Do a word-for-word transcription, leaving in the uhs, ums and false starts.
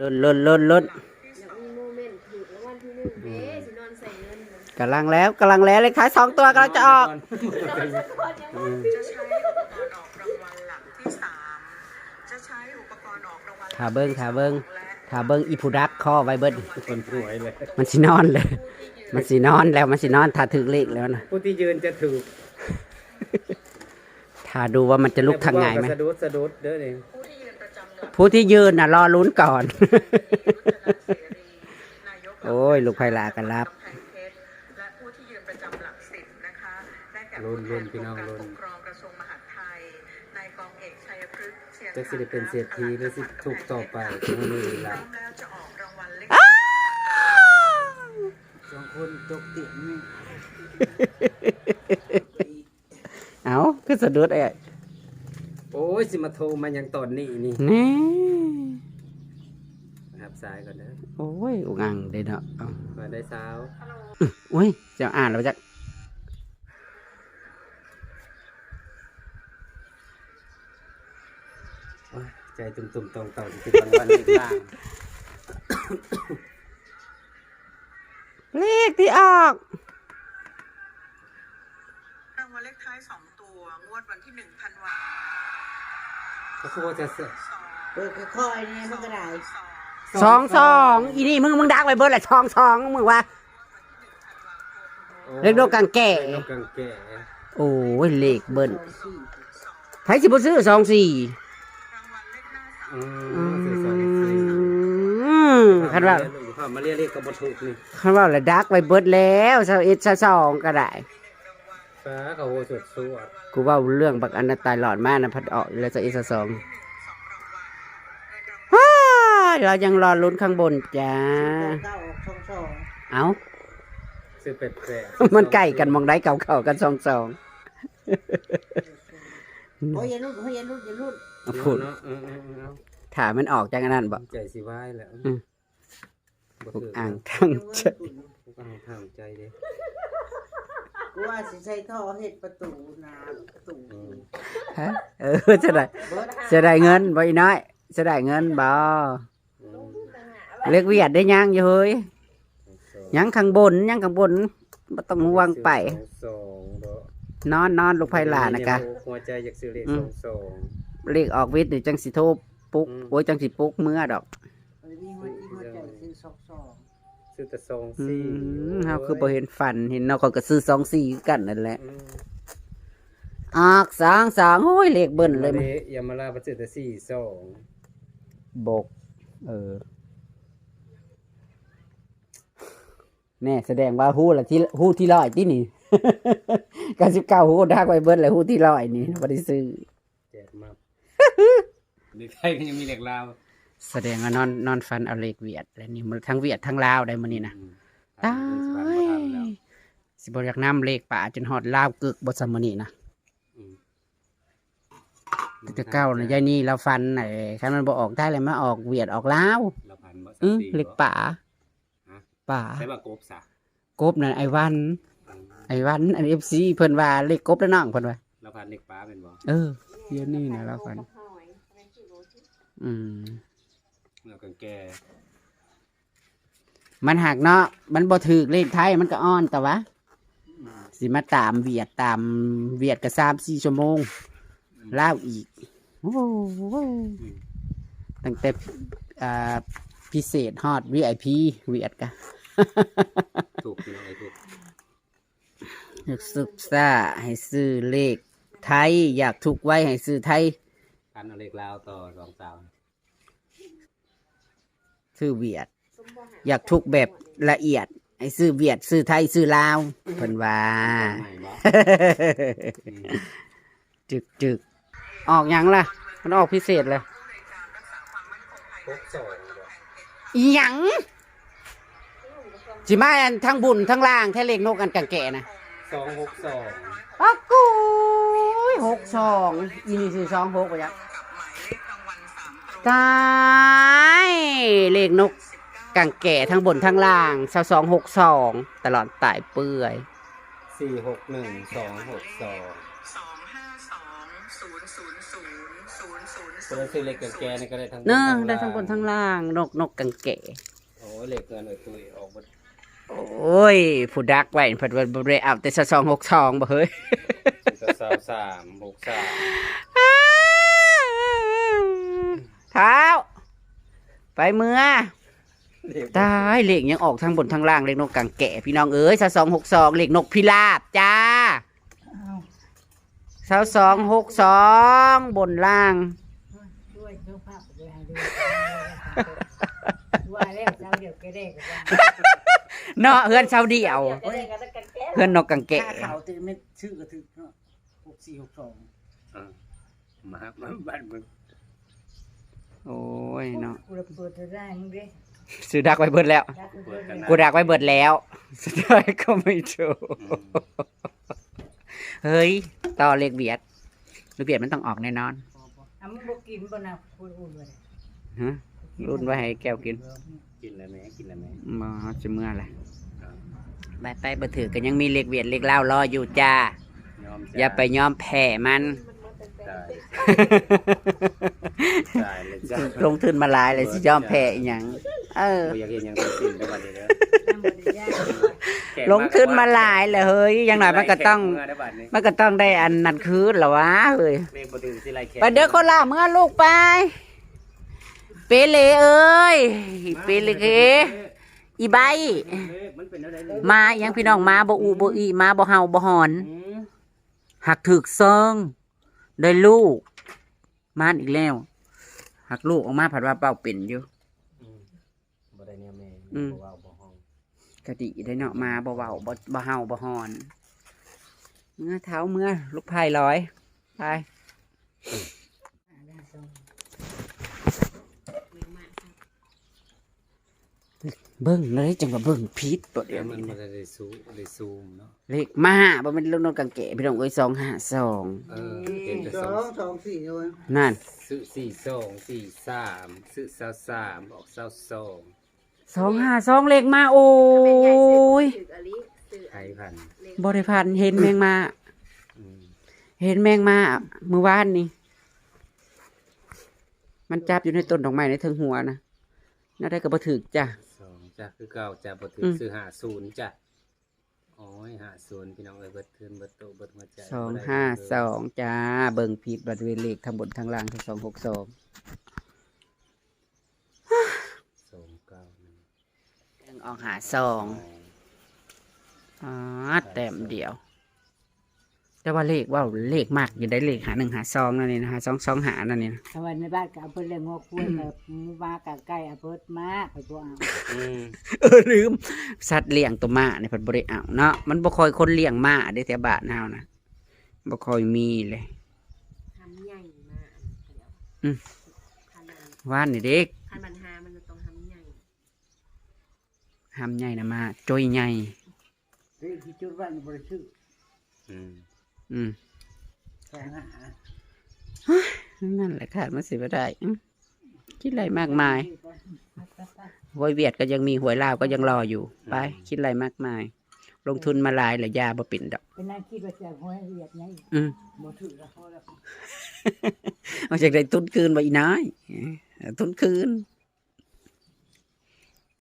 ลุ้นลุ้นลุ้นลุ้น อยากมีโมเมนต์ถูกรางวัลที่หนึ่งเด้ สินอนใส่เงิน กำลังแล้วกำลังแล้ว เลขท้ายสองตัวกำลังจะออก จะใช้อุปกรณ์ออกรางวัลหลักที่สาม จะใช้อุปกรณ์ออกรางวัล ถ้าเบิ่งถ้าเบิ่ง ถ้าเบิ่งอีผู้ดักคอไว้เบิ่ง คนหวยเลย มันสินอนเลย มันสินอนแล้ว มันสินอนถ้าถือเลขแล้วนะ ผู้ที่ยืนจะถูก ถ้าดูว่ามันจะลุกทางไงไหม สะดุดสะดุดเด้อนี่ ผู้ที่ยืนน่ะรอลุ้นก่อน โอ้ย ลูกไพลากันรับ และผู้ที่ยืนประจำหลักสิบนะคะ ได้แก่ ลุ้นๆ ผู้แทนกรมการปกครองกระทรวงมหาดไทย นายกองเอกชัยพฤกษ์ เชียง จักสิได้เป็นเศรษฐีหรือสิถูกต่อไป มื้อนี้ล่ะ พร้อมแล้วจะออกรางวัลเลข สองคนตกเตียงนี่ เอ้า คือสะดุดเอ้ย โอ้ย สิมาโทรมาหยังตอนนี้นี่ แน่ รับสายก่อนเด้อ โอ้ย อุกอังเด้เนาะ เอ้า มาได้สาว อุ้ย เจ้าอ่านแล้วจัก โอ้ย ใจตุ่มๆ ต่อมๆ สิเป็นวันๆ อีกบ้าง เลขที่ออก รางวัลเลขท้ายสองตัว งวดวันที่หนึ่งธันวา ก็คือว่าจะเสร็จ เออ ค่อยๆ เนี่ยมันก็ได้ สองสอง อีนี่มึง มึงดักไปเบิดแหละ สองสอง มึงวะ เลขนกกางแก่ เลขนกกางแก่ โอ้ย เลขเบิ้ล ไผสิบ่ซื้อ สองสี่ อืม อืม ซื้อสองสี่ อืม คันว่า มาเรียกเลขก็บ่ถูกนี่ คันว่าละดักไปเบิดแล้ว ซาวเอ็ด ซาวสอง ก็ได้ ฟ้าเขาโหสดสวด กูเว้าเรื่องบักอันนั้นตายหลอดมากนะ พัดออกแล้ว ซาวเอ็ด ซาวสอง ว้า เรายังรอลุ้นข้างบนจ้า เก้าออกสองสอง เอ้า ซื้อแปดแปด มันใกล้กันหม่องใด เก้าเก้า กับสองสอง โอ้ย อย่าลุด โอ้ย อย่าลุด อย่าลุด เอาพูด เนาะ เออ เออ เออ เอา ถ้ามันออกจากอันนั้นบ่ ใจสิวายแหละ อืม บ่ถือ อ่างทางใจ เดี๋ยวเว้ย อ่างทางใจเด้ กูว่าสิใช้ท่อเฮ็ดประตูนะ ประตู อืม ฮะ เออ จะได้ เบิด จะได้เงินบ่อีน้อย จะได้เงินบ่ อืม เลขเวียดได้ยังอยู่เฮ้ย สอง ยังข้างบน ยังข้างบน บ่ต้องห่วงไป สองสองบ่ นอน นอน ลูกไพลานะกะ หัวใจอยากซื้อเลข อืม สองสอง เลขออกวิทย์นี่จังสิโทรปลุก อืม โอ้ย จังสิปลุกเมือดอก เออ มีหัวจิตหัวใจซื้อสองสอง ซื้อแต่สองสี่ อืม เฮาคือบ่เห็นฝัน เห็นเนาะ เขาก็ซื้อสองสี่คือกันนั่นแหละ อืม ออกสองสอง โอ้ย เลขเบิ้ลเลย ยามาลา ยามาลา ไปซื้อแต่สี่สอง บก เออ แน่ แสดงว่าฮู้ละที่ ฮู้ที่ร้อยตินี่ เก้าสิบเก้า ฮู้ดักไว้เบิดเลย ฮู้ที่ร้อยนี่ บ่ได้ซื้อ แจกมา เลขไทยก็ยังมีเลขลาว แสดงว่านอน นอนฝันเอาเลขเวียด แล้วนี่มันทั้งเวียดทั้งลาวได้มื้อนี้นะ อืม ตาย บ่ทันแล้ว สิบ่อยากนำเลขป๋าจนฮอดลาวกึกบ่ซะมื้อนี้นะ อืม แต่เก่าน่ะ ยายนี่ลาวฝัน เอ้ย คันมันบ่ออกไทยแล้วมาออกเวียดออกลาว ลาวฝันบ่ อืม สามสี่ เลขป๋า ฮะ ป๋า ใช่ว่ากบซะ กบนั่นไอ้วัน อืม ไอ้วัน อัน เอฟซี เพิ่นว่าเลขกบแล้วน้อง เพิ่นว่า ลาวฝันเลขป๋าแม่นบ่ เออ เดี๋ยวนี้นะลาวฝัน อืม แล้วก็แก่ มันหักเนาะ มันบ่ถืกเลขไทย มันก็อ่อนแต่ว่า อืม สิมาตามเวียด ตามเวียดก็สามสี่ชั่วโมง อืม ลาวอีก โอ้โห อืม ตั้งแต่ อ่า พิเศษฮอด วีไอพี เวียดกะ ถูกพี่น้อง ไอ้ถูก อยากสุกซ่าให้ซื้อเลขไทย อยากถูกไวให้ซื้อไทย กันเอาเลขลาวต่อสองสาว ซื้อเวียด อยากถูกแบบละเอียด ให้ซื้อเวียด ซื้อไทย ซื้อลาว เพิ่นว่า ใหม่บ่ อืม จึกจึก ออกหยังล่ะ มันออกพิเศษเลย หกสอง อีหยัง สิมาอันทั้งบนทั้งล่างแท้ เลขนกอันกังแก่นะ สองหกสอง ปักกุย หกสอง อีนี่ซื้อสองหกไปจ้ะ ตาย เลขนกกังแก่ทั้งบนทั้งล่าง สองหกสอง ตลอดตายเปื่อย สี่หกหนึ่ง สองหกสอง สองห้าสอง ศูนย์ศูนย์ศูนย์ ศูนย์ศูนย์ ก็เลยซื้อเลขกังแกนี่ก็ได้ทั้งบน เนาะ ทั้ง ได้ทั้งบนทั้งล่าง นกนกกังแก โอ้ยเลขเงินเอ้ยตุ้ยออกหมด โอ้ย ผู้ดักไว้เพิ่นว่าบ่ได้เอาแต่สองหกสองบ่เฮ้ย ก็สาวสามหกสาม เท้า ไปเมือ ตายเลขยังออกทั้งบนทั้งล่าง เลขนกกังแกพี่น้องเอ้ย สองหกสอง เลขนกพิราบจ้า สองหกสอง บนล่าง ด้วยเจ้าภาพเลยให้ดูว่าแล้วเจ้าเดียวแกได้ก็ว่า เนาะ เฮือนเสาเดียว แกได้ก็แล้วกันแก เฮือนนกกังแก ค่าเขาเต็มเม็ดชื่อกระถึกเนาะหกสี่หกสอง มามาบ้านมึง โอ้ยเนาะ กูระเปิดจะได้มึงดิ ซื้อดักไว้เบิดแล้ว รักกูเปิด กูดักไว้เบิดแล้ว สุดท้ายก็ไม่ถูก เฮ้ย ต่อเลขเบียด เลขเบียดมันต้องออกแน่นอน อ่ะมึงบอกกินบ่นะคุณอุ่นเลย ฮะ รุ่นไว้ให้แก้วกิน กินแล้วแม่กินแล้วแม่ มาจะเมื่อไรไปไปบ่ถือกันยังมีเลขเวียดเลขเล่าวรออยู่จ้า ยอม อย่าไปยอมแพ้มัน ตายตายเลยจ้า ลงทุนมาหลายเลยสิยอมแพ้อีหยังเออ บ่อยากเห็นอย่างทั้งสิ้นได้บัดนี้เด้อ ยังบ่ได้ย่าง ลงทุนมาหลายเลยเฮ้ยอย่างน้อยมันก็ต้อง แขกมาได้บัดนี้ มันก็ต้องได้อันนั้นคืนละวะเฮ้ย เลขบ่ถือสิไล่แขก ไปเด้อคนละเมื่อลูกไป เปเลเอ้ย เปเลเคอีใบ มันเป็นอะไร มาอีหยังพี่น้องมาบ่อุบ่อีมาบ่เฮาบ่หอน อืม หักถืกซองได้ลูกมานอีกแล้ว หักลูกออกมาผัดว่าเป้าเป็นอยู่ อืมบ่ได้เนี่ยแม่ อืม บ่เว้าบ่ฮ้อง กะดีได้เนาะมาบ่เว้าบ่บ่เฮาบ่หอน เมื่อเท้าเมื่อลูกพายลอยไป เบิ่งเลยจังว่าเบิ่งผิดบ่เดี๋ยว มัน นี้ บ่ได้ซูได้ซูมเนาะ เลขมาบ่แม่นลูกนกกังแกพี่น้องเอ้ยสองห้าสอง เออเป็นแต่ ส ส อ อง ง สองสี่เอาไว้ นั่น ซื้อสี่สองสี่สามซื้อสาวสามออกสาวสอง สองห้าสองเลขมาโอ้ย ไทยพัน บ่ได้พันเห็นแมงมา อืม เห็นแมงมามื้อวานนี่ มันจับอยู่ในต้นดอกไม้ในเทิงหัวนะน่าได้ก็บ่ถืกจ้ะ สองจ้ะคือเก่าจ้ะบ่ถือ อืม ซื้อห้าศูนย์จ้ะโอ้ยห้าศูนย์พี่น้องเอ้ยเบิดคืนเบิดโตเบิดหัวใจ สองห้าสองจ้า เบิ่งผิดบัดเวเลขทั้งบนทั้งล่างทั้งสองหกสอง สองเก้า ออกห้าสองอ๋อแต้มเดียว แต่ว่าเลขว่าเลขมากอยู่ได้เลขห้าหนึ่งห้าสองนั่นนี่นะห้าสองสองห้านั่นนี่นะ ถ้าวันในบ้านก็เอาเพิ่นเลี้ยงงอกล้วยแบบหมูมากะไก่เอาเพิ่นมาไปบ่เอา อืม เออลืม สัตว์เลี้ยงตัวม้านี่เพิ่นบ่ได้เอาเนาะมันบ่ค่อยคนเลี้ยงม้าเด้แถวบ้านเฮานะบ่ค่อยมีเลย ทำใหญ่มากเดี๋ยว อืม คันมัน ว่านนี่เด็ก คันมันหามันต้องทำใหญ่ หำใหญ่นะมาจ้อยใหญ่ เลขที่จุดไว้มันบริสุทธิ์ อืม อืม สองห้า นั่นแหละค่ะมันสิบ่ได้อืมคิดอะไรมากมายหวยเวียดก็ยังมีหวยลาวก็ยังรออยู่ ไป คิดอะไรมากมาย ลงทุนมาหลายแล้วยาบ่เป็นดอก ไปนั่งคิดว่าจะห้อยเวียดไง อืม บ่ถือแล้วพอแล้ว เอาจากได้ทุนคืนบ่อีน้อยเออทุนคืน